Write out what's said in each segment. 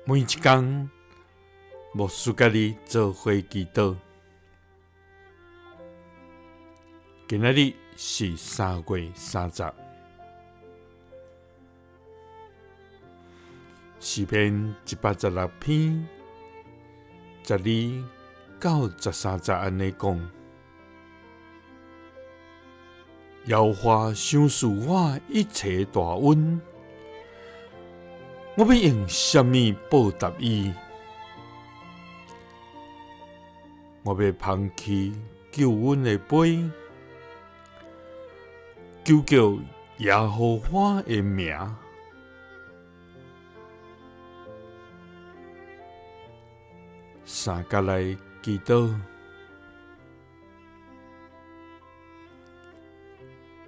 每一工，牧师佮你做伙祈祷。今仔日是3月30，诗篇116篇12到13节按呢讲：耶和华赏赐我一切大恩，我欲用啥物报答伊？我欲捧起救恩的杯，求叫耶和华的名。三角来祈祷，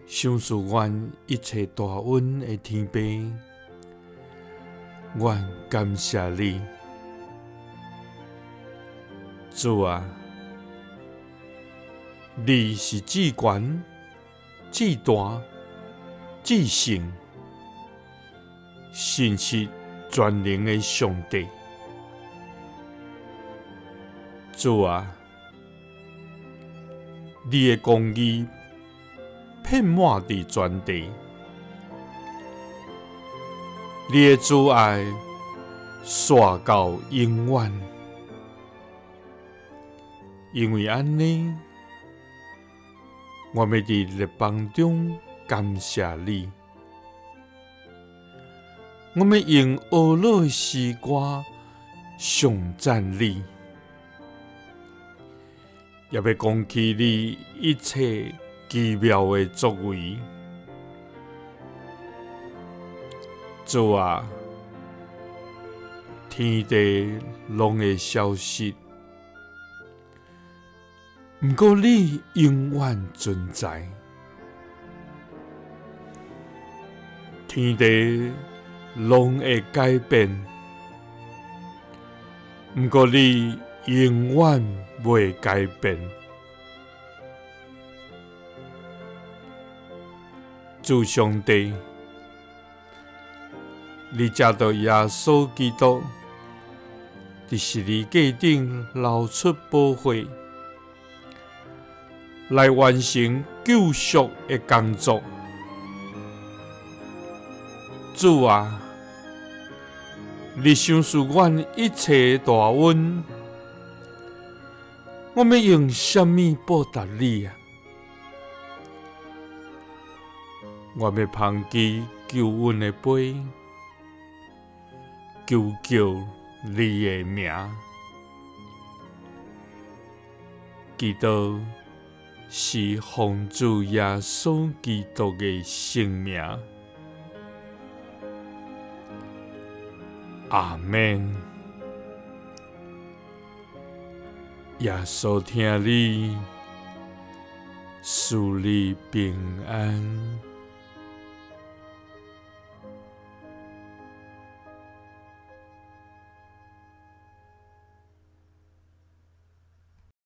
赏赐阮一切大恩的天父，阮感谢你，主啊，你是至悬、至大、至圣、信实全能的上帝。主啊，你的公义遍满伫全地，你的慈爱煞到永远。因为按呢，我欲伫列邦中感谢你，我欲用呵咾的诗歌颂赞你，也欲讲起你一切奇妙的作为。主啊，天地拢会消失，毋过你永远存在。天地拢会改变，毋过你永远袂改变。主上帝，你藉著耶稣基督伫十字架顶流出宝血，来完成救赎的工作。主啊，你赏赐阮一切大恩，我欲用啥物报答你啊？我欲捧起救恩的杯，求叫你的名。祈祷是奉主耶稣基督的圣名。阿们。耶稣疼你，赐你平安。